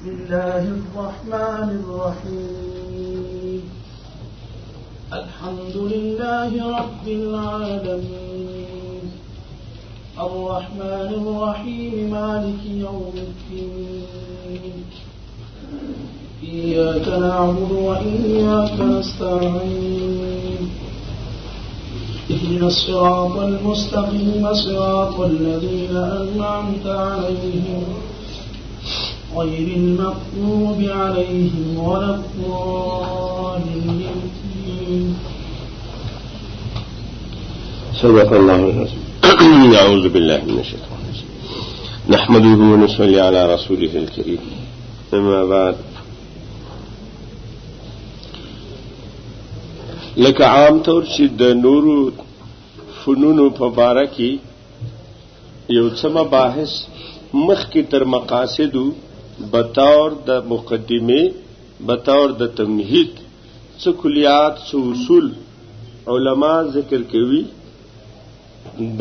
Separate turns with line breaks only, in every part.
بسم الله الرحمن الرحيم. الحمد لله رب العالمين الرحمن الرحيم مالك يوم الدين إياك نعبد وإياك نستعين اهدنا الصراط المستقيم صراط الذين أنعمت عليهم غير المغضوب عليهم ولا الضالين.
صدق الله العظيم. أعوذ بالله من الشيطان الرجيم. نحمده ونصلي على رسوله الكريم. أما بعد، لکه عام طور چې د نورو فنونو په باره کې یو څه مباحث مخکې تر مقاصدو بطور د مقدمې، بطور د تمهید، څه کلیات، څه اصول علما ذکر کوي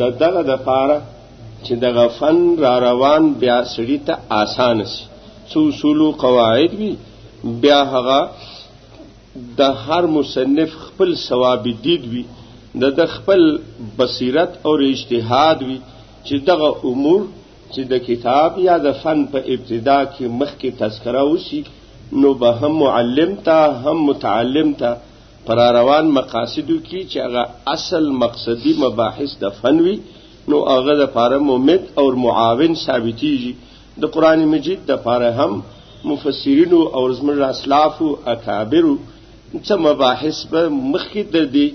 د دغه دپاره چې دغه فن را روان بیا سړي ته آسانه سي. څه اصول او قواعد وي، بیا هغه د هر مصنف خپل ثواب دید وي، د خپل بصیرت او اجتهاد وي چې دغه امور چې د کتاب یا د فن په ابتدا کې مخکې تذکره وشي، نو به هم معلم ته هم متعلم ته پر روان مقاصدو کې چې هغه اصل مقصدي مباحث د فن وي، نو هغه دپاره ممد او معاون ثابتېږي. د قرآن مجید دپاره هم مفسرینو او زموږ اسلافو اکابرو څه مباحث به مخکې در دي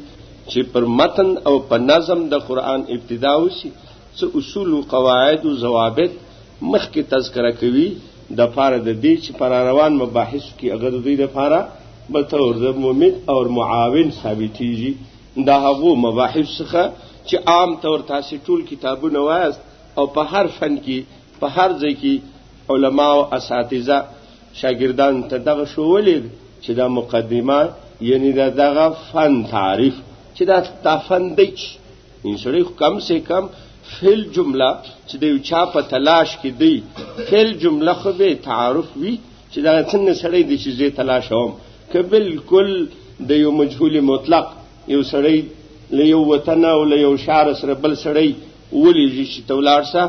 چې پر متن او په نظم د قرآن ابتدا وشي، څه اصول او قواعد او ضوابط مخکې تذکره کوي دپاره د دې چې پر روان مباحثو کې هغه د دوی دپاره به طور د ممد او معاون ثابتېږي. د هغو مباحث څخه چې عام طور تاسې ټول کتابونه وایاست او په هر فن کې په هر ځای کې علما او اساتذه شاګردان ته دغه ښوولې چې دا مقدمه یعنی د دغه فن تعریف چې دا فن دی چې سړی خو کم سه کم فعل جمله چې د یو چا په تلاش کې دی، فعل جمله خو به تعارف وي چې دا څنګه سړی دی چې زه تلاشوم. که بالکل د یو مجهول مطلق یو سړی له یو وطن او له یو ښار سره بل سړی ولیږي چې ته ولاړ سه،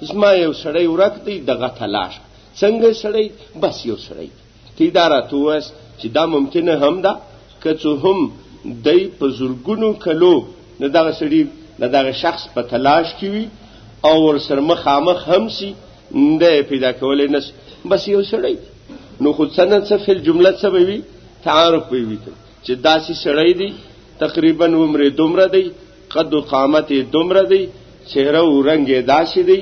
زما یو سړی ورک دی، دغه تلاش څنګه سړی، بس یو سړی ته دا راته ووایاست چې دا ممکنه هم ده که څه هم دی په زرګونو کلو د دغه سړي د دغه شخص په تلاش کې وي او ورسره مخامخ هم سي، دی یې پیدا کولی نه سي، بس یو سړی. نو خو څه نه څه فی الجمله څه به وي، تعارف به وي چې داسې سړی دی، تقریبا عمر یې دومره دی، قد و قامت یې دومره دی، څهره و رنګ یې داسې دی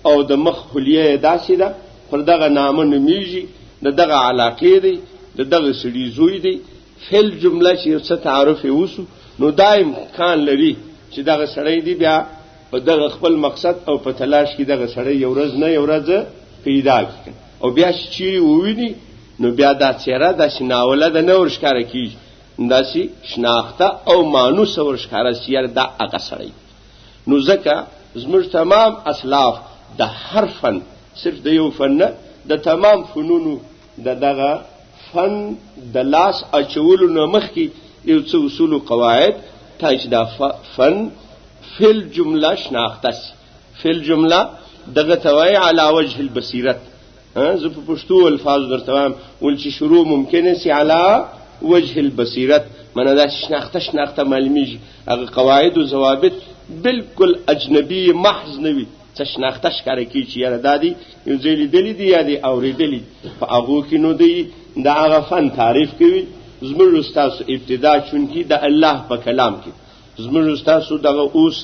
او د مخ حلیه یې داسې ده، پر دغه نامه نومېږي، د دغه علاقې دی، د دغه سړي زوی دی. فی الجمله چې یو څه تعارف یې وسو، نو دا امکان لري چې دغه سړی دی بیا په دغه خپل مقصد او په تلاش کې دغه سړی یو ورځ نه یو ورځ پیدا کړي او بیا چې چیرې وویني نو بیا دا څهره داسې ناوله ده نه ورښکاره کېږي، داسې شناخته او مانوسه ورښکاره سي، یاره دا هغه سړی. نو ځکه زموږ تمام اسلاف د هر فن، صرف د یو فن نه، د تمام فنونو د دغه فن د لاس اچولو نه مخکې یو څه اصول او قواعد تا چې دا فن فی الجمله شناخته سي. فی الجمله دغه ته وایي علی وجه البصیرت. زه په پښتو الفاظو درته وایم، ول چې شروع ممکنه سي علی وجه البصیرت، معنی داسې شناخته شناخته معلومیږي، هغه قواعد او ضوابط بالکل اجنبي محض نه وي، څه شناخته ښکاره کېږي چې یاره دا دي یو ځای لیدلي دي یا دي اورېدلي، په هغو کې نو دی د هغه فن تعریف کوي. زموږ ستاسو ابتدا چونکي د الله په کلام کې، زموږ ستاسو دغه اوس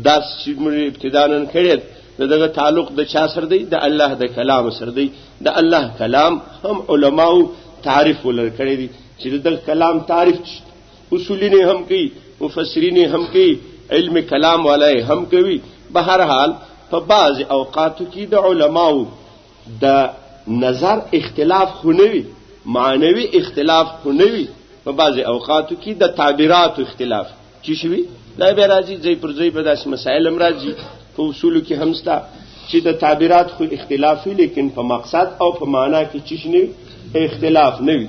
داسې چې موږ ابتدا نن کړې د دغه تعلق د چا سره دی؟ د الله د کلام سره دی. د الله کلام هم علماو تعریف ولر کړی دی چې د دغه کلام تعریف اصولین هم کوي، مفسرین هم کوي، علم کلام والا هم کوي. بهرحال په بعض اوقاتو کې د علماو د نظر اختلاف خو نه وي، معنوي اختلاف خو نه وي، په بعض اوقاتو کې د تعبیراتو اختلاف چې شوي دا بیا راځي، ځای پر ځای به داسې مسایل هم راځي، په اصولو کې هم سته. چې د تعبیرات خو اختلاف وي، لیکن په مقصد او په معنا کې چیش نه اختلاف نه وي.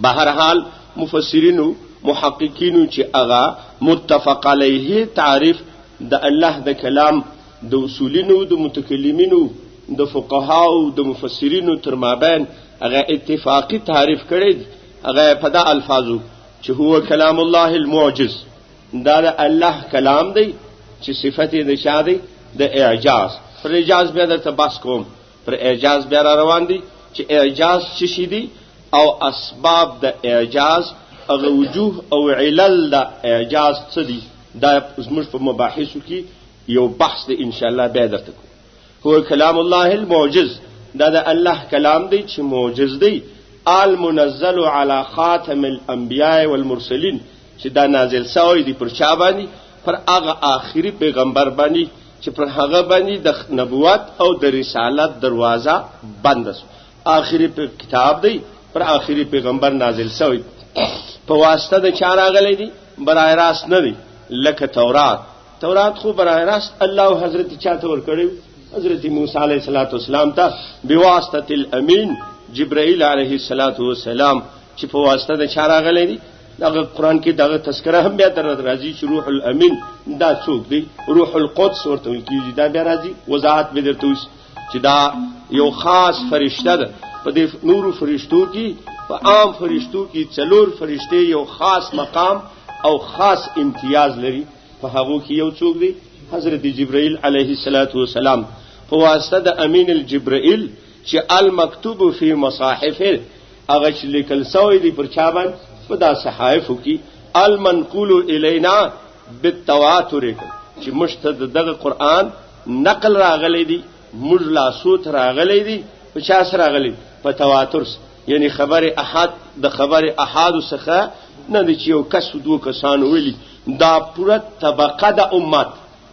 بهرحال مفسرینو محققینو چې هغه متفق علیه تعریف د الله د کلام د اصولینو، د متکلمینو، د فقهاو، د مفسرینو تر مابین هغه اتفاقی تعریف کړی، هغه په دا الفاظو چې هو کلام الله المعجز، دا د الله کلام دی چې صفت یې د چا دی؟ د اعجاز. پر اعجاز بیا درته بحث کوم، پر اعجاز بیا را روان دي چې اعجاز څه شي دي او اسباب د اعجاز، هغه وجوه او علل د اعجاز څه دي. دا زموږ په مباحثو کې یو بحث دی، ان شاء الله بیا درته کوم. هو کلام الله المعجز، دا د الله کلام دی چې معجز دی، المنزل على خاتم الانبیاء والمرسلین، چې دا نازل سوی دی پر چا باندې؟ پر هغه آخري پیغمبر باندې چې پر هغه باندې د نبوت او د رسالت دروازه بنده سوه. آخري کتاب دی، پر آخري پیغمبر نازل سوی، په واسطه د چا راغلی دی؟ براه راست نه دی لکه تورات. تورات خو براه راست الله او حضرت چا ته ورکړی؟ حضرت موسی علیه الصلاة والسلام ته بواسطه الامین جبرائیل علیه الصلاة والسلام، چې په واسطه د چا راغلی دی؟ دغه قرآن کې دغه تذکره هم بیا در راځي چې روح الامین دا څوک دی؟ روح القدس ورته ویل کېږي. دا بیا راځي، وضاحت به درته وشي چې دا یو خاص فرشته ده. په دې نورو فرشتو کې، په عام فرشتو کې څلور فرشتې یو خاص مقام او خاص امتیاز لري، په هغو کې یو څوک دی؟ حضرت جبرائیل علیه الصلاة والسلام، په واسطه د امین الجبرائیل چې المکتوب فی مصاحف، هغه چې لیکل سوی دی پر چا باندې؟ په دا صحایفو کې، المنقول الینا بالتواتر، چې موږ ته د دغه قرآن نقل راغلی دی، موږ لاسو ته راغلی دی. په چا سره راغلی؟ په تواتر، یعنی خبر احاد، د خبر احاد څخه نه دی چې یو کس دوه کسانو ویلي، دا پوره طبقه د امت.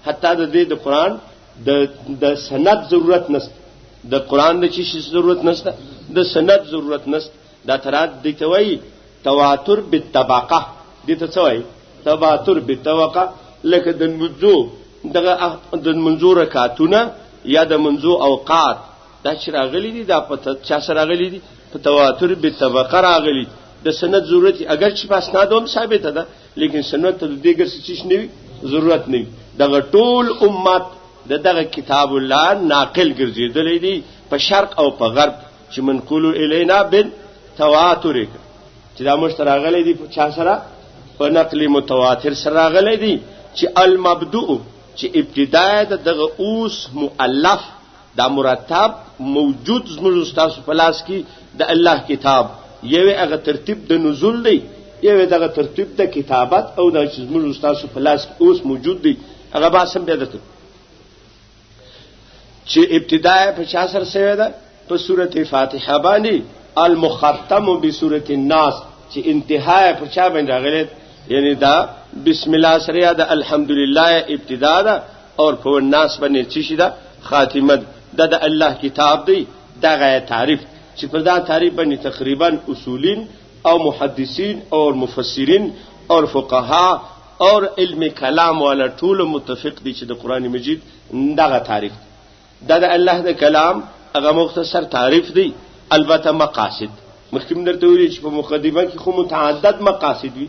حتی د دې د قرآن د سند ضرورت نشته. د قرآن د چی ضرورت نشته؟ د سند ضرورت نشته. دا ترات دی ته وایي تواتر بالطبقه. دې ته څه وایي؟ تواتر بالطبقه. لکه د منځو دغه د منځو رکعتونه یا د منځو اوقات دا چې راغلي دي، دا په چا سره راغلي دي؟ په تواتر بالطبقه راغلي. د سند ضرورت اگر چې په اسناد هم ثابته ده، لیکن سند ته د دې ګرځي چیش نه وي، ضرورت نه وي. دغه ټول امت د دغه کتاب الله ناقل ګرځېدلی دی په شرق او په غرب، چې منقول الینا بالتواتر، چې دا موږ ته راغلی دی په چا سره؟ په نقل متواتر سره راغلی دی، چې المبدوء، چې ابتدا د دغه اوس مؤلف دا مرتب موجود زموږ ستاسو په لاس کې د الله کتاب، یوې هغه ترتیب د نزول دی، یوې دغه ترتیب د کتابت، او دا چې زموږ ستاسو په لاس کې اوس موجود دی، هغه باسم بیا درته چې ابتدا په چا سره سوې ده؟ په سورته فاتحه باندې، المختم بسورة الناس، چې انتها په چا باندې راغلی؟ یعنی دا بسم الله سره یا د الحمدلله ابتدا ده او په الناس باندې څه شي ده؟ خاتمه ده. د الله کتاب دی. دغه تعریف چې پر دا تعریف باندې تقریبا اصولین او محدثین او مفسرین او فقها او علم کلام والا ټول متفق دي چې د قران مجید دغه تعریف دا د الله د کلام هغه مختصر تعریف دی. البته مقاصد مخکې موږ درته ویلي چې په مقدمه کې خو متعدد مقاصد وي.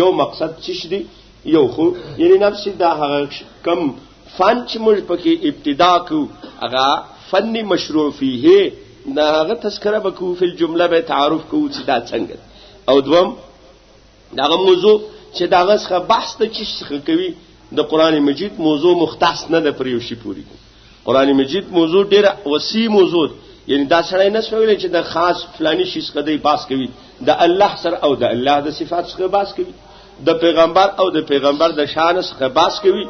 یو مقصد څه دی؟ یو خو یعنی نفس دا هغه کم فن چې موږ پکې ابتدا کو، هغه فن مشروع فيه، دا هغه تذکره به کوو، فی الجمله به تعارف کوو چې دا څنګه. او دوم دغه موضوع چې دغه څخه بحث د چی څخه کوي. د قران مجید موضوع مختص نه ده پر یو شي پوري. قران مجید موضوع ډیره وسیع موضوع، یعنی دا سړی نه سویل چې د خاص فلانی شي څخه دی بحث کوي. د الله سره او د الله د صفات څخه بحث کوي، د پیغمبر او د پیغمبر د شان څخه بحث کوي،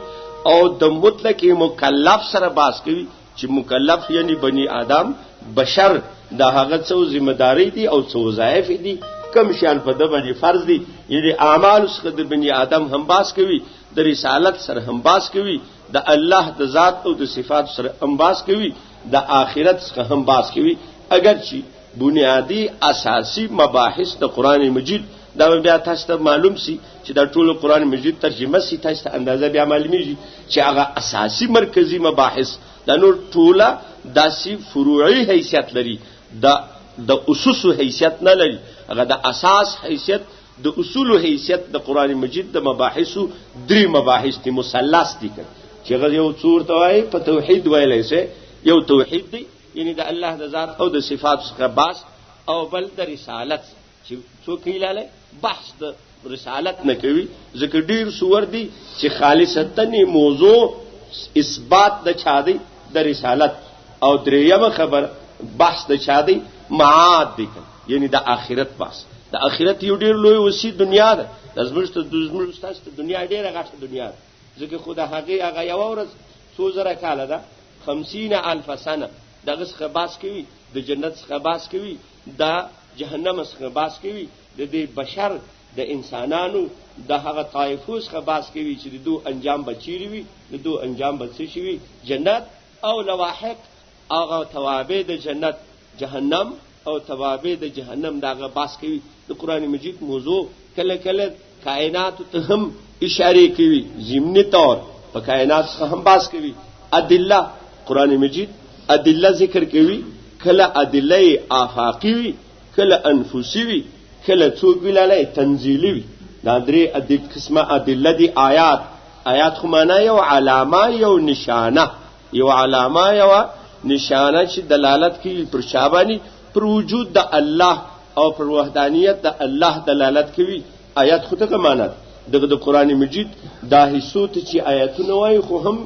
او د مطلق مکلف سره بحث کوي، چې مکلف یعنی بنی آدم بشر، د هغه څو ذمہ داری دي او څو وظایف دي، کم شیان په د باندې فرض دي. یعنی اعمال څخه د بنی آدم هم بحث کوي، د رسالت سره هم بحث کوي، د الله د ذات او د صفات سره هم بحث کوي، د آخرت څخه هم بحث کوي. اگر چې بنیادی اساسی مباحث د قران مجید دا بیا تاسو ته معلوم سي چې دا ټول قرآن مجید ترجمه سي، تاسو ته اندازه بیا معلومیږي چې هغه اساسي مرکزی مباحث دا نور ټوله داسې فروعي حیثیت لري، دا د اسسو حیثیت نه لري، هغه د اساس حیثیت، د اصول حیثیت د قرآن مجید د مباحثو درې مباحث دي، مثلث دي که چې هغه یو څه ورته وایي په توحید ویلی سي، یو توحید دی یعنی د الله د ذات او د صفات څخه بحث، او بل د رسالت چې څوک یې لالی بحث د رسالت نه کوي، ځکه ډېر سور دي چې خالصتاً موضوع اثبات د چا دی؟ د رسالت. او درېیمه خبر بحث د چا دی؟ معاد دی که یعنی د آخرت بحث. د آخرت یو ډېر لوی وسیع دنیا ده، دا زموږ ته زموږ ستاسو ته دنیا ډېره غټه دنیا ده، ځکه خو د هغې هغه یوه ورځ څو زره کاله ده، 50,000 سنه، دغه څخه بحث کوي، د جنت څخه بحث کوي، د جهنم څخه بحث کوي، د دې بشر د انسانانو د هغه طایفو څخه بحث کوي چې د دوی انجام به چیرې وي، د دوی انجام به څه شي وي، جنت او لواحق هغه توابع د جنت، جهنم او توابع د جهنم، د هغه بحث کوي. د قرآن مجید موضوع کله کله کائناتو ته هم اشارې کوي، ضمني طور په کائنات څخه هم بحث کوي. ادله قرآن مجید ادله ذکر کوي، کله ادله آفاقي وي، کله انفسي وي، کله څوک وي لالی تنزیلي وي. دا درې قسمه ادله دي. آیات، آیات خو معنا یو علامه، یو نشانه، یو علامه، یو نشانه چې دلالت کوي پر چا باندې؟ پر وجود د الله او پر وحدانیت د الله دلالت کوي. آیات خو دغه معنا ده. دغه د قرآن مجید دا حصو ته چې آیاتونه وایي، خو هم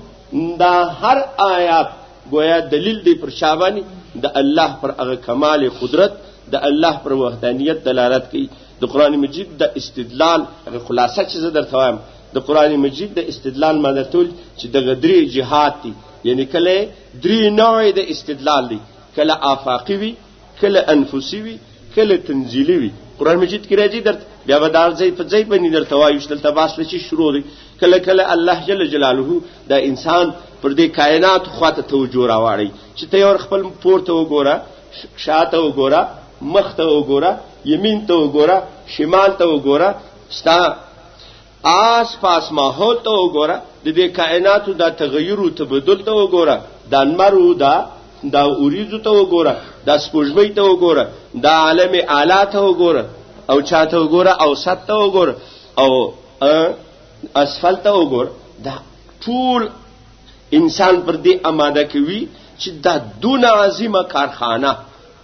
دا هر آیات گویا دلیل دی پر چا باندې؟ د الله پر هغه کمال قدرت، د الله پر وحدانیت دلالت کوي. د قرآن مجید د استدلال هغه خلاصه چې زه درته وایم، د قرآن مجید د استدلال ما درته وویل چې دغه درې جهات دي، یعنی کله درې نوع د استدلال دی، کله آفاقي وي، کله انفسي وي، کله تنزیلي وي. قرآن مجید کې راځي درته، بیا به دا ځای په ځای باندې درته وایو چې دلته بحث له چې شروع دی. کله کله الله جل جلاله دا انسان پر دې کائنات خواته توجه راواړي چې ته یو خپل پورته وګوره، شاته وګوره، مخ ته وګوره، یمین ته وګوره، شمال ته وګوره، ستا آس پاس ماحول ته وګوره، د دې کائناتو دا تغیر او تبدل ته وګوره، دا لمر او دا اوریځو ته وګوره، دا سپوږمۍ ته وګوره، دا عالم اعلی ته وګوره، او چا ته وګوره، اوسط ته وګوره، او اسفل ته وګوره. دا ټول انسان پر دې اماده کوي چې دا دونه عظیمه کارخانه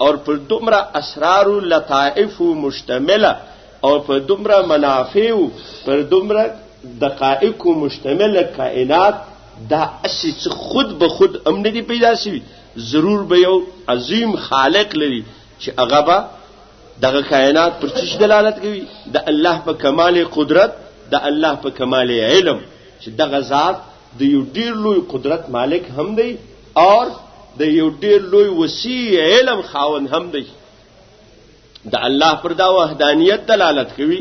اور پر دومره اسرار لطائف مشتمله او پر دومره منافع پر دومره دقایق مشتمله کائنات دا هسې څه خود به خود هم نه دي پیدا شوي، ضرور به یو عظیم خالق لري چې هغه به دغه کائنات پر څه شي دلالت کوي؟ د الله په کمال قدرت، د الله په کمال علم، چې دغه ذات د یو ډیر لوی قدرت مالک هم دی او د یو ډیر لوی وسیع علم خاوند هم دی. د الله پر دا وحدانیت دلالت کوي.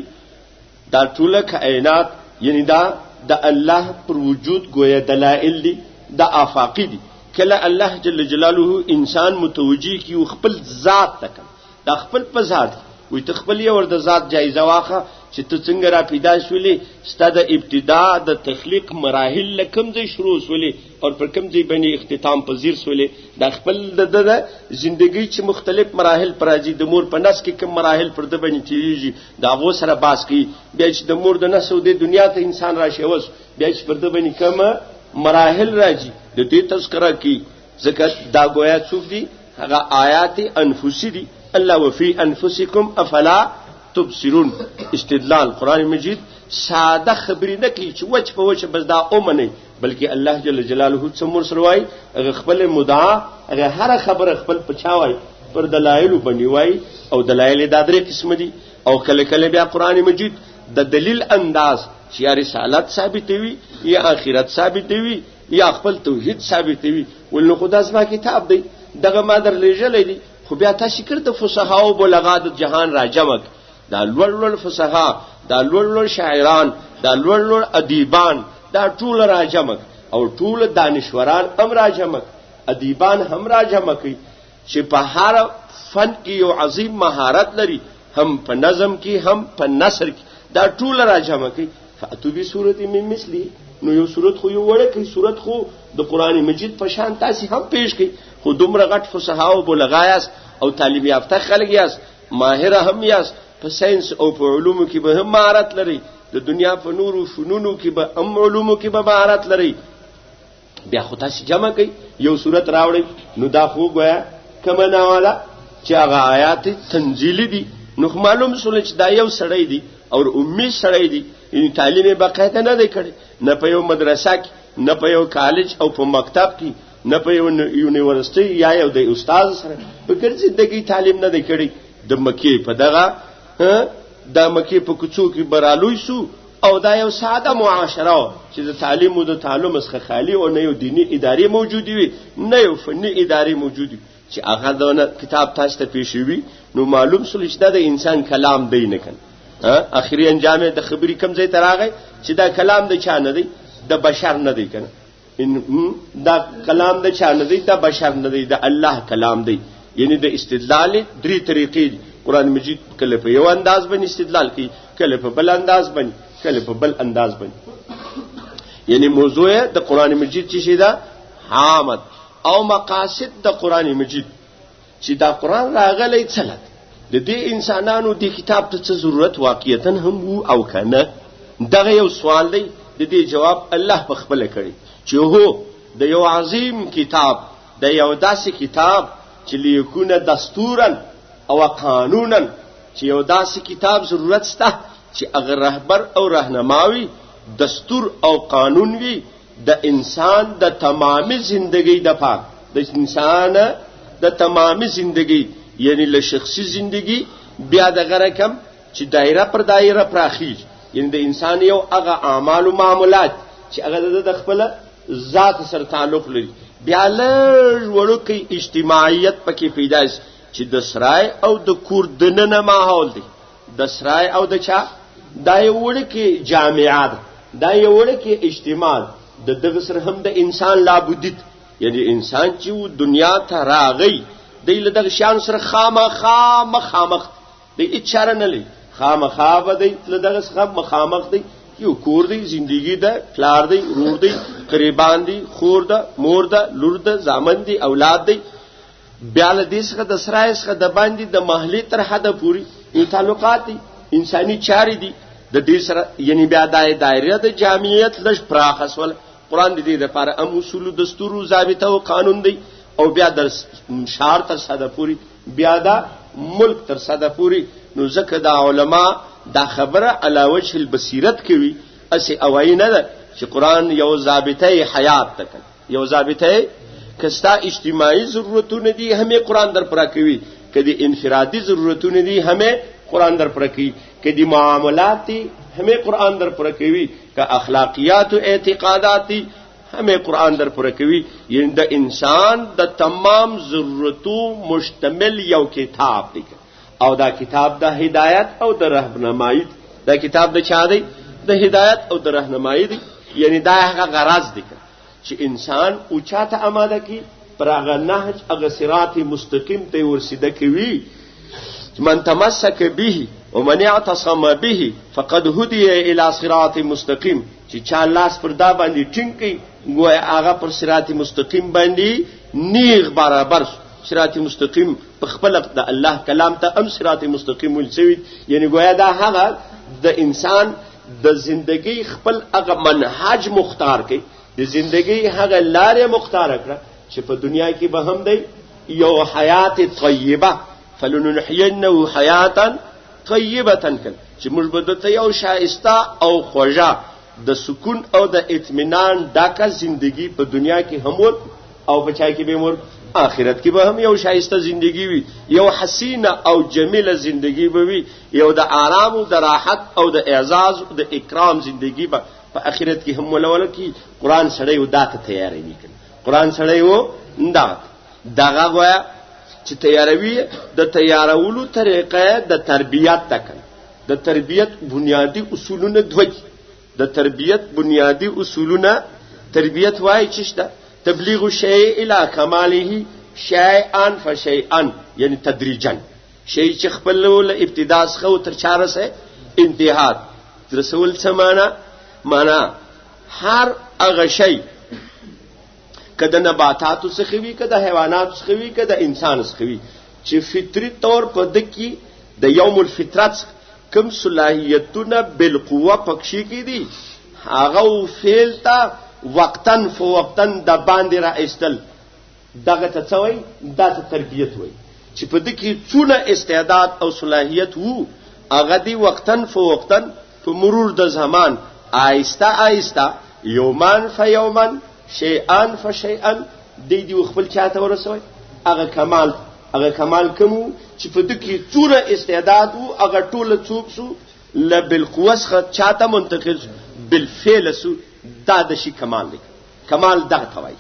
دا ټوله کائنات یعنی دا د الله پر وجود گویا دلائل دي، دا آفاقي دي. کله الله جل جلاله انسان متوجه کړي خپل ذات ته، دا خپل په ذات وي، ته خپل یو د ذات جایزه واخه چې ته څنګه را پیدا شولې، ستا د ابتدا د تخلیق مراحل له کوم ځای شروع شولې او پر کوم ځای باندې اختتام پذیر شولې. دا خپل د ده زندګۍ چې مختلف مراحل پر راځي، د مور په نس کې کوم مراحل پر ده باندې تېرېږي، د هغو سره باس کوي. بیا چې د مور د نس او دې دنیا ته انسان راشي اوس بیا چې پر ده باندې کوم مراحل راځي د دې تذکره کوي، ځکه دا ګویا څوک دي؟ هغه آیات انفسي دي. الله وفي انفسکم افلا تبصرون. استدلال قرآن مجید ساده خبرې نه کوي چې وچ په وچ بس دا ومنئ، بلکې الله جل جلاله څه مور سره وایي، هغه خپل مدعا، هغه هره خبره خپل په چا وایي؟ پر دلایلو باندې وایي. او دلایل یې دا درې قسمه دي. او کله کله بیا قرآن مجید د دلیل انداز چې یا رسالت ثابتوي، یا آخرت ثابتوي، یا خپل توحید ثابتوي. ول نو خو دا زما کتاب دی، دغه ما در لېږلی دی، خو بیا تاسې کړ د فصحا او بلغا د جهان را جمع کړ. دا لوړ لوړ فصحا، دا لوړ لوړ شاعران، دا لوړ لوړ ادیبان، دا ټول را جمع کړ، او ټول دانشوران هم را جمع کړ، ادیبان هم را جمع کړي چې په هر فن کې یو عظیم مهارت لري. هم په نظم کې هم په نثر کې دا ټول را جمع کړي. فاتو بسورة من مثله، نو یو سورت خو یو وړوکی سورت خو د قرآن مجید په شان تاسې هم پیش کړئ، خو دومره غټ فصحا او بلغا یاست او تعلیم یافته خلک یاست، ماهره هم یاست، په ساینس او په علومو کې به هم مهارت لرئ، د دنیا په نورو فنونو کې به هم علومو کې به مهارت لرئ، بیا خو تاسې جمع کړئ یو صورت راوړئ. نو دا خو ګویا کومه نوعه ده چې هغه آیات تنزیلي دي، نو خو معلوم سول چې دا یو سړی دی او امي سړی دی، یعنی تعلیم یې باقاعده نه دی کړی، نه په یو مدرسه کې، نه په یو کالج او په مکتب کې، نه په یو یونیورسټي یا یو د استاد سره په ګرد زندګۍ تعلیم نه دی کړی. د مکې په دغه د مکې په کوڅو کې به رالوی سو او دا یو ساده معاشره وه چې د تعلیم او د تعلم څخه خالي او نه یو دیني ادارې موجودې وي، نه یو فني ادارې موجودې وي چې هغه دونه کتاب تاسو ته پېښوي. نو معلوم سول چې دا د انسان کلام دی نه کنه. اخري انجام یې د خبرې کوم ځای ته راغی چې دا کلام د چا نه دی، د بشر نه دی کنه. دا کلام د چا نه دی، د بشر نه دی، د الله کلام دی. یعنی د استدلال درې طریقې دي. قرآن مجید کله په یو انداز باندې استدلال کوي، کله په بل انداز باندې، کله په بل انداز باندې. یعنی موضوع د قرآن مجید چې شي ده عامت او مقاصد د قرآن مجید چې دا قرآن راغلی څه لد د دې انسانانو دې کتاب ته څه ضرورت واقعیتا هم وو او که نه، دغه یو سوال دی. د دې جواب الله په خپله کړی چې هو د یو عظیم کتاب، د یو داسې کتاب چې لیکونه دستورا او قانونا، چې یو داسې کتاب ضرورت شته چې هغه رهبر او رهنما وي، دستور او قانون وي د انسان د تمامې زندګۍ دپاره، د انسان د تمامې زندګۍ، یعنی له شخصي زندګي بیا دغه رقم چې دایره پر دایره پراخیږي، یعنی د انسان یو هغه اعمال او معاملات چې هغه د ده د خپله ذات سره تعلق لري، بیا لږ وړوکی اجتماعیت پکې پیدا شي چې د سرای او د کور دننه ماحول دی، د سرای او د چا دا یو وړوکی جامعه ده، دا یو وړوکی اجتماع ده، د دغه سره هم د انسان لابودیت، یعنی انسان چې دنیا ته راغی دی له دغه شیانو سره خامخا مخامخ دی، هېڅ چاره نه لري، خامخا به دی له دغه څخه مخامخ دی. یو کور دی، زندگی ده، پلار دی، ورور دی، قریبان دی، خور ده، مور ده، لور ده، زامن دی، اولاد دی. بیا له دې څخه د سرای څخه د باندې د محلې تر حده پورې یو تعلقات دي، انساني چارې دي د دې سره، یعنی بیا دا دایره د جامعیت لږ پراخه سوله. قرآن د دې دپاره هم اصول، دستور، ضابطه او قانون دی، او بیا د ښار تر سده پورې، بیا دا ملک تر سده پورې. نو ځکه دا علما دا خبره علی وجه البصیرت کوي، هسې اوایي نه ده چې قرآن یو ضابطه حیات ده که یو ضابطه که ستا اجتماعي ضرورتونه دي همې قرآن در پوره کوي، که د انفرادي ضرورتونه دي همې قرآن در پوره کوي، که د معاملات دي همې قرآن در پوره کوي، که اخلاقیات او اعتقادات دي همې قرآن در پوره کوي. یعنی د انسان د تمام ضرورتو مشتمل یو کتاب دی، او دا کتاب د هدایت او د رهنمایي، دا کتاب د چا دی؟ د هدایت او د رهنمایي دی. یعنی دا هغه غرض دی چې انسان او چاته اماده کی پر هغه نهج، هغه صراط مستقیم ته ورسیده کوي. من تمسک به ومن اعتصم به فقد هدي الى صراط مستقیم، چې چا لاس پر دا باندې ټینګ کړي ګویا هغه پر صراط مستقیم باندې نیغ برابر شو. صراط مستقیم په خپل د الله کلام ته هم صراط مستقیم ویل شوی، یعنی ګویا دا هغه د انسان د زندګۍ خپل هغه منهج مختار کړي، د زندګۍ هغه لارې مختار کړه چې په دنیا کې به هم دی یو حیات طیبه، فلنحینه حیاتا طیبه کړ چې موږ به ده ته یو ښایسته او خوږه د سکون او د اطمینان ډکه زندگی په دنیا کې هم ورکړو، او په چا کې به هم ورکړو؟ آخرت کې به هم یو ښایسته زندگی وي، یو حسینه او جمیله زندگی به وي، یو د آرام او د راحت او د اعزاز او د اکرام زندگی به په آخرت کې هم ولول کی. قرآن سړی و دا ته تیاروي کنه، قرآن سړی و دا دغه گویا چې تیاروي، د تیارولو طریقه د تربیت ده کنه. د تربیت بنیادي اصولونه دوه دي. د تربیت بنیادي اصولونه، تربیت وایي چې شته تبلیغ الشیء الی کماله شیئا فشیئا، یعنی تدریجا. شی چې خپل له ابتدا څخه تر چا رسه انتها رسول څه معنا؟ معنا هر هغه شی که د نباتاتو څخه وي، که د حیواناتو څخه وي، که د انسان څخه وي، چې فطري طور په ده کې د یوم الفطرت کوم صلاحیتونه بالقوه پکښې کې دي، هغه فعل ته وقتا فوقتا د باندې را ایستل، دغه ته څه وایي؟ دا ته تربیت وایي. چې په ده کې څونه استعداد او صلاحیت وو، هغه دی وقتا فوقتا په مرور د زمان آهسته آهسته، یومان فیوما، شیئا فشیئا، دی دی خپل چاته ورسوي هغه کمال. هغه کمال کوم چې په ده کې څونه استعداد وو، هغه ټوله څوک سو له بالقوه څخه چاته منتقل سو؟ بالفعل سو. دا د شي کمال دی. کمال دغه ته وایي.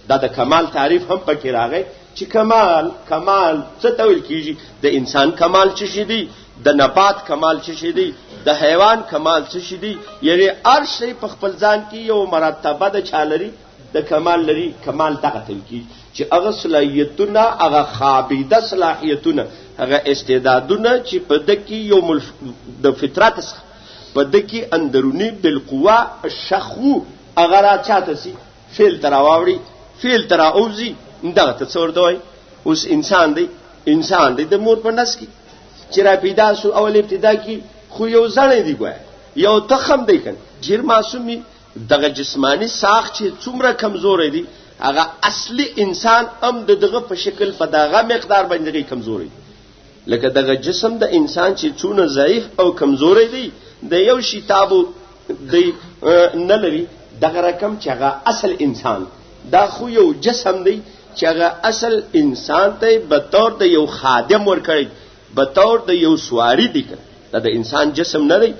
دا د کمال تعریف هم پکې راغی چې کمال، کمال څه ته ویل کېږي؟ د انسان کمال څه شي دی؟ د نبات کمال څه شي دی؟ د حیوان کمال څه شي دی؟ یعنی هر شی په خپل ځان کې یو مرتبه د چا لري؟ د کمال لري. کمال دغه ته ویل کېږي چې هغه صلاحیتونه، هغه خابیده صلاحیتونه، هغه استعدادونه چې په ده کې یو د فطرت څخه په ده کې اندروني بالقوه شخ وو، هغه را چاته سي؟ فعل ته راواوړي، فعل ته راووځي، دغه ته څه ورته وایي؟ اوس انسان دی، انسان دی د مور په نس کې چې را پیدا سو، اول ابتدا کې خو یو زړی دی، ګویا یو تخم دی که ډېر معصوم وي. دغه جسماني ساخت چې څومره کمزوری دی، هغه اصلي انسان هم د دغه په شکل په دغه مقدار باندې کمزوری دی. لکه دغه جسم د انسان چې څونه ضعیف او کمزوری دی، د یو شي تابو دی نه لري، دغه رقم چې هغه اصل انسان، دا خو یو جسم دی چې هغه اصل انسان ته به طور د یو خادم ورکړی، به طور د یو سواری دی. که دا د انسان جسم نه دی،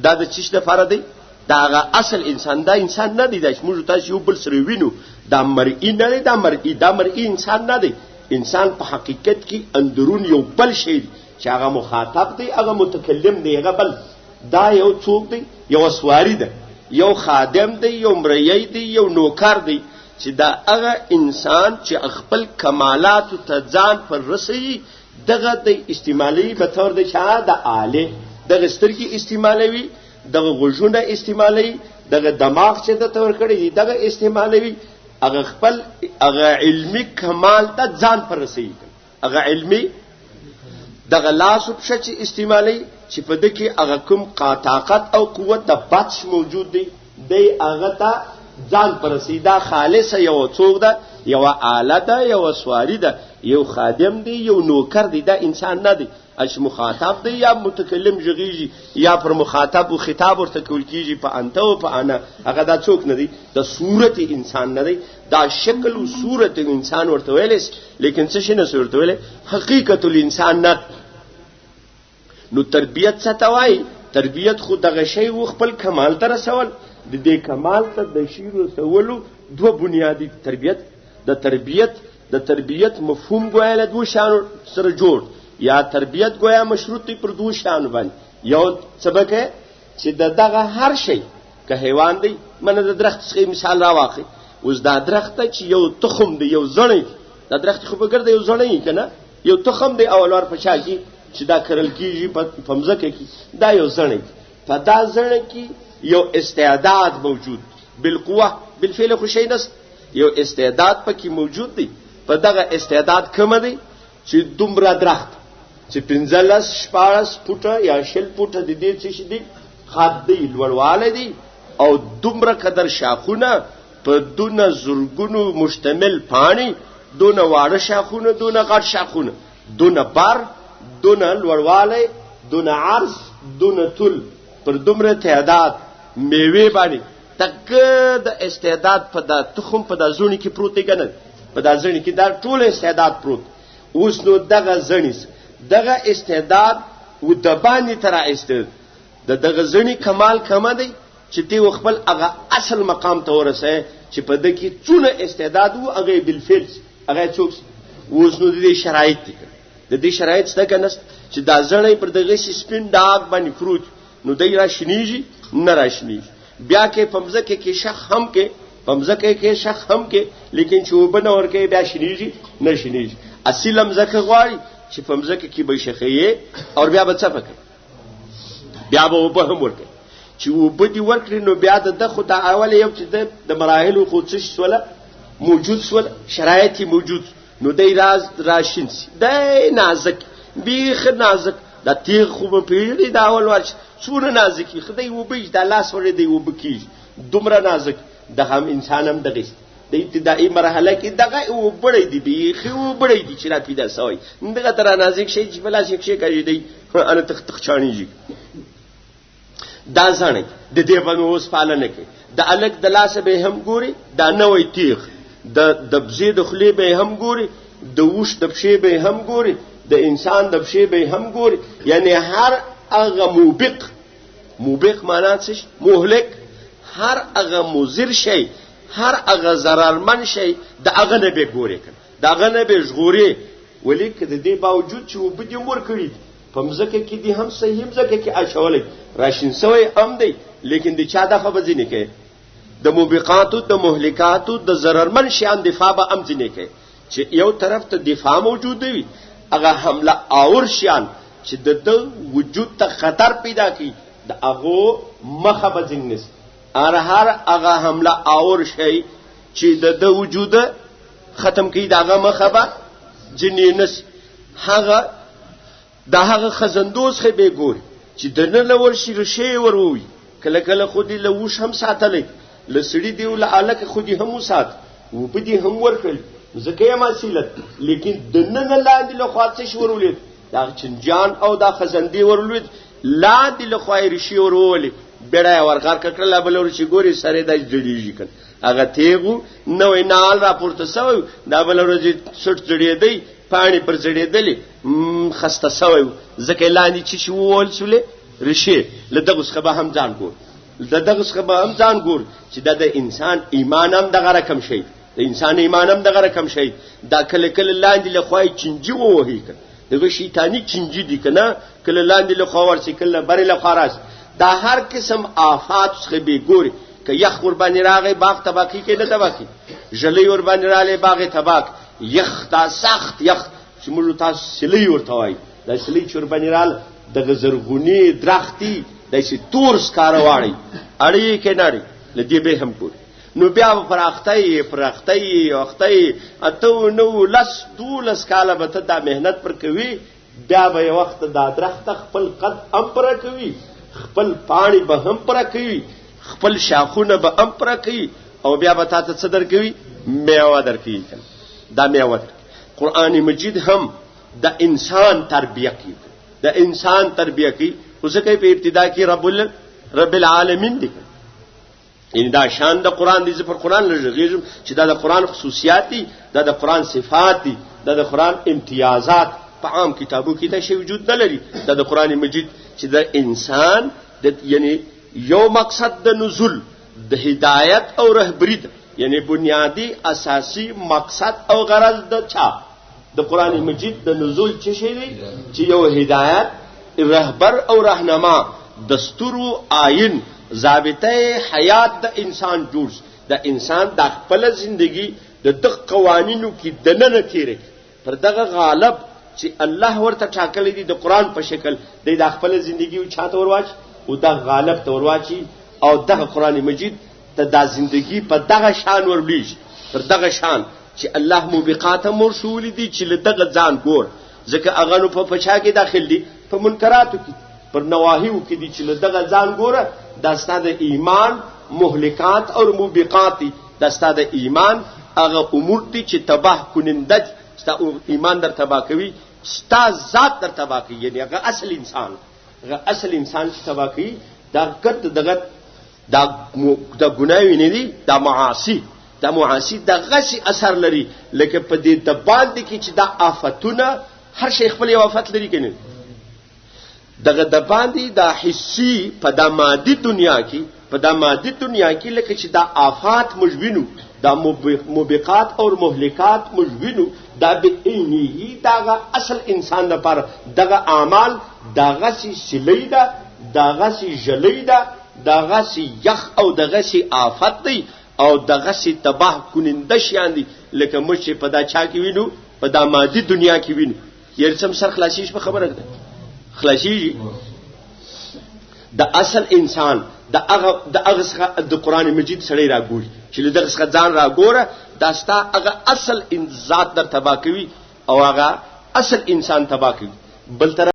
دا د چیش دپاره دی؟ دا هغه اصل انسان، دا انسان نه دی. دا چې موږ تاسو یو بل سره وینو، دا مرئی نه دی، دا مرئی، دا مرئی انسان نه دی. انسان په حقیقت کې اندرون یو بل شی دی چې هغه مخاطب دی، هغه متکلم دی، هغه بل دا یو څوک دی؟ یو سواری ده، یو خادم دی، یو مریی دی، یو نوکر دی، چې دا هغه انسان چې خپل کمالاتو ته ځان پر رسوي، دغه د استعمالوي به طور د چا؟ د آلې. دغه سترګې استعمالوي، دغه غوږونه استعمالوي، دغه دماغ چې ده ته ورکړی دی دغه استعمالوي، هغه خپل هغه علمي کمال ته ځان پر رسوي. هغه علمي دغه لاس او پښه چې استعمالوي، چې په ده کې هغه کوم طاقت او قوت د بطش موجود دی، دی هغه ته ځان پر رسوي. دا خالصه یو څوک ده؟ یوه آله ده، یوه سواري ده، یو خادم دی، یو نوکر دی، دا انسان نه دی. چې مخاطب دی یا متکلم ږغېږي یا پر مخاطب و خطاب ورته کول کېږي په انته او په انا، هغه دا څوک نه دی، د صورت انسان نه دی. دا شکل او صورت انسان ورته ویلی سي، لیکن څه شي نه سي ورته ویلی؟ حقیقت الانسان نه. نو تربیت څه ته وایي؟ تربیت خو دغه شی و خپل کمال ته رسول. د دې کمال ته د شي رسولو دوه بنیادي تربیت، د تربیت مفهوم ګویا له دوو شیانو سره جوړ، یا تربیت ګویا مشروط دی پر دوو شیانو باندې. یو څه به کوې چې د دغه هر شی، که حیوان دی، منه د درخت څخه مثال راواخلئ. اوس دا درخت چې یو تخم دی، یو زڼی دی، دا درخت خو به ګرده یو زڼی که نه، یو تخم دی اول وار په چا کې چې دا کرل کېږي په مځکه کې، دا یو زڼی دی. په دا زڼی کې یو استعداد موجود بالقوه، بالفعل خو شی نشته، یو استعداد پکې موجود دی. په دغه استعداد کومه دی چې دومره درخت چې 15 16 فوټه یا 20 فوټه د دې څه شي دی، قد دی، لوړوالی دی، او دومره قدر شاخونه په دونه زرګونو مشتمل پاڼې، دونه واړه شاخونه، دونه غټ شاخونه، دونه بر، دونه لوړوالی، دونه عرض، دونه طول، پر دومره تعداد میوې باندې تکه د استعداد په دا تخم په دا زوڼي کې پروت دی که نه؟ په دا زڼي کې دا ټول استعداد پروت. اوس نو دغه زڼي دغه استعداد و د باندې ته را ایستل، د دغه زڼي کمال کمه دی چې تی و خپل هغه اصل مقام ته ورسوې چې په ده کې څونه استعداد و هغه یې بالفعل سي، هغه یې څوک سي. اوس نو د دې شرایط دي، د دې شرایط شته که نه چې دا زڼی پر دغسې سپین ډاګ باندې پروت، نو دی را شنیږي نه را شنیږي. بیا کې په مځکه کې شخ هم کې، په مځکه کې شخ هم کې، لیکن چې اوبه نه ورکوي بیا شنیږي نه شنیږي. اصیله مځکه غواړي چې په مځکه کې به شخیې او بیا به څه پکې، بیا به اوبه هم ورکړي. چې اوبه دې ورکړي نو بیا د ده خو دا اول یو چې د مراحلو خو څه سوله موجود سول، شرایط یې موجود، نو دی راز راشین سي، دی نازک، بیخي نازک. دا تیغ خو به پېژني، دا اول وار چې څومره نازک وي، خدای اوبه چې دا لاس ورې دی اوبه کېږي، دومره نازک. د هم انسان هم دغه د ابتدایي مرحله کې دغه اوبړی دی، بیخي اوبړی دی چې را پیدا سوی، دغه تر نازک شي چې په لاس یې کښېکاږي دی انه تخ تخ چاڼېږي. دا زڼی د دې به مې اوس پالنه کوي، د هلک د لاسه به یې هم ګوري، دا نوی تیغ د بزې د خولې به یې هم ګوري، د اوښ د پښې به یې هم ګوري، د انسان د پښې به یې هم ګوري. یعنې هر هغه موبق، موبق معنا څه شي؟ مهلک، هر هغه مضر شی، هر هغه ضررمن شی د هغه نه به ګوري که د هغه نه به ژغوري. ولې که د دې باوجود چې اوبه دې هم ورکړي دي، په مځکه کې دې هم صحیح مځکه کې اچولی، راشین سوی هم دی، لیکن د چا دفع به ځینې کوي؟ د موبقاتو، د مهلکاتو، د ضررمن شیان دفاع به هم ځینې کوي. چې یو طرف ته دفاع موجود وي، هغه حمله آور شیان چې د ده وجود ته خطر پیدا کړي د هغو مخه به ځینې نیسي. هر هر هغه حمله آور شی چې د ده وجود ختم کړي د هغه مخه به ځینې نیسي. هغه د هغه خزندو څخه به ګوري چې دننه ورشي ریښې یې ور ووي. کله کله خو دې له اوښ هم ساتلی، له سړي دې او له هلکه خو دې هم وسات، اوبه دې هم ورکړل، ځکه یې حاصلت، لیکن دننه لاندې له خوا څه شي ور ولید؟ دا چنجان او دا خزندې ور ولید، لاندې له خوا یې ریښې ور وولې، بېړه یې ورغرقه کړله. بله ورځ چې ګوري سر یې داسې ځړېږي که هغه تېغ و، نوی نال راپورته سوی و، دا بله ورځ یې څټ ځړېدی، پاڼې پر ځړېدلې، خسته سوی و، ځکه یې لاندې څه شي ووهل سولې؟ ریښې. له دغو څخه به هم ځان ګور، له دغو څخه به هم ځان ګور چې دا د انسان ایمان هم دغه رقم شی، د انسان ایمان هم دغه رقم شی. دا کله کله لاندې له خوا یې چینجي ووهي که دغه شیطاني چینجي دي که نه، کله لاندې له خوا ورسي، کله برې له خوا راسي. دا هر قسم آفات څخه به ګوري. که یخ ورباندې راغی باغ تباه کوي که نه تباه کوي؟ ږلۍ ورباندې راغلې باغ یې تباه کړ. یخ، دا سخت یخ چې موږ تاسو سیلۍ ورته وایو، دا سیلۍ چې ورباندې راغله دغه زرغونې درختې داسې تور سکاره واړوي، اړوي یې که نه اړوي؟ له دې به هم ګوري. نو بیا به پر اخته یې، پر اخته یې، اخته یې، 8، 9، 10، 12 کاله به ته دا محنت پر کوي. بیا به یو وخت دا درخته خپل قد هم پوره کوي، خپل پاڼې به هم پوره کوي، خپل شاخونه به هم پوره کوي، او بیا به تا ته څه درکوي؟ میوه درکوي. دا میوه درکوي. قرآن مجید هم د انسان تربیه کوي، د انسان تربیه کوي، خو ځکه په ابتدا کې رب العالمین دی. یعنی دا شان د قرآن دی. زه پر قرآن لږ غږېږم چې دا د قرآن خصوصیات دي، دا د قرآن صفات دي، دا د قرآن امتیازات. په عام کتابو کې دا شی وجود نه لري. دا د قرآن مجید چې د انسان د یعنی یو مقصد د نزول د هدایت او رهبری ده، یعنی بنیادی اساسی مقصد او غرض د چا د قرآن مجید د نزول څه شی دی؟ چې یو هدایت، رهبر او رهنما، دستور و آئین، ضابطه حیات د انسان جوړ، د انسان د خپل زندگی د دغه قوانینو کې دننه تیره پر دغه غالب چې الله ورته ټاکلی دی د قرآن په شکل دی، د خپل زندگی او چاته ورواچي او دغه غالب ته ورواچي، او دغه قرآن مجید ته دا زندگی په دغه شان ورلېږي، پر دغه شان چې الله موبقات هم ورښوولي دي چې له دغه ځان ګور، ځکه هغه نو په چا کې داخل دي؟ په منکراتو کې، پر نواهیو کې دي چې له دغه ځان ګوره، دا ستا د ایمان مهلکات او موبقات دي، دا ستا د ایمان هغه امور دي چې تباه کننده دي، ستا ایمان در تباه کوي، ستا ذات در تباه کوي. یعنی هغه اصل انسان، هغه اصل انسان چې تباه کوي، دا ګرد دغه دا د ګناوې نه دي، دا معاصي، دا معاصي دغسې اثر لري لکه په دې د باندې کې چې دا آفتونه، هر شی خپل یو آفت لري که نه؟ دغه د باندې دا حسي په دا مادي دنیا کې، په دا مادي دنیا کې لکه چې دا آفات موږ وینو، دا موبقات او مهلکات موږ وینو، دا به عینه دغه اصل انسان لپاره دغه اعمال دغسې سیلۍ ده، دغسې ږلۍ ده، دغسې یخ او دغسې آفت دی، او دغسې تباه کننده شیان دي لکه موږ چې په دا چا کې وینو، په دا مادي دنیا کې وینو. یعنی څم سر خلاصیږي په خبره ده خلاصیږي. د اصل انسان د هغه د هغه څخه د قرآن مجید سړی راګوري چې له دغه څخه ځان راګوره، دا ستا هغه اصل ذات در تباه کوي او هغه اصل انسان تباه کوي. بل طرف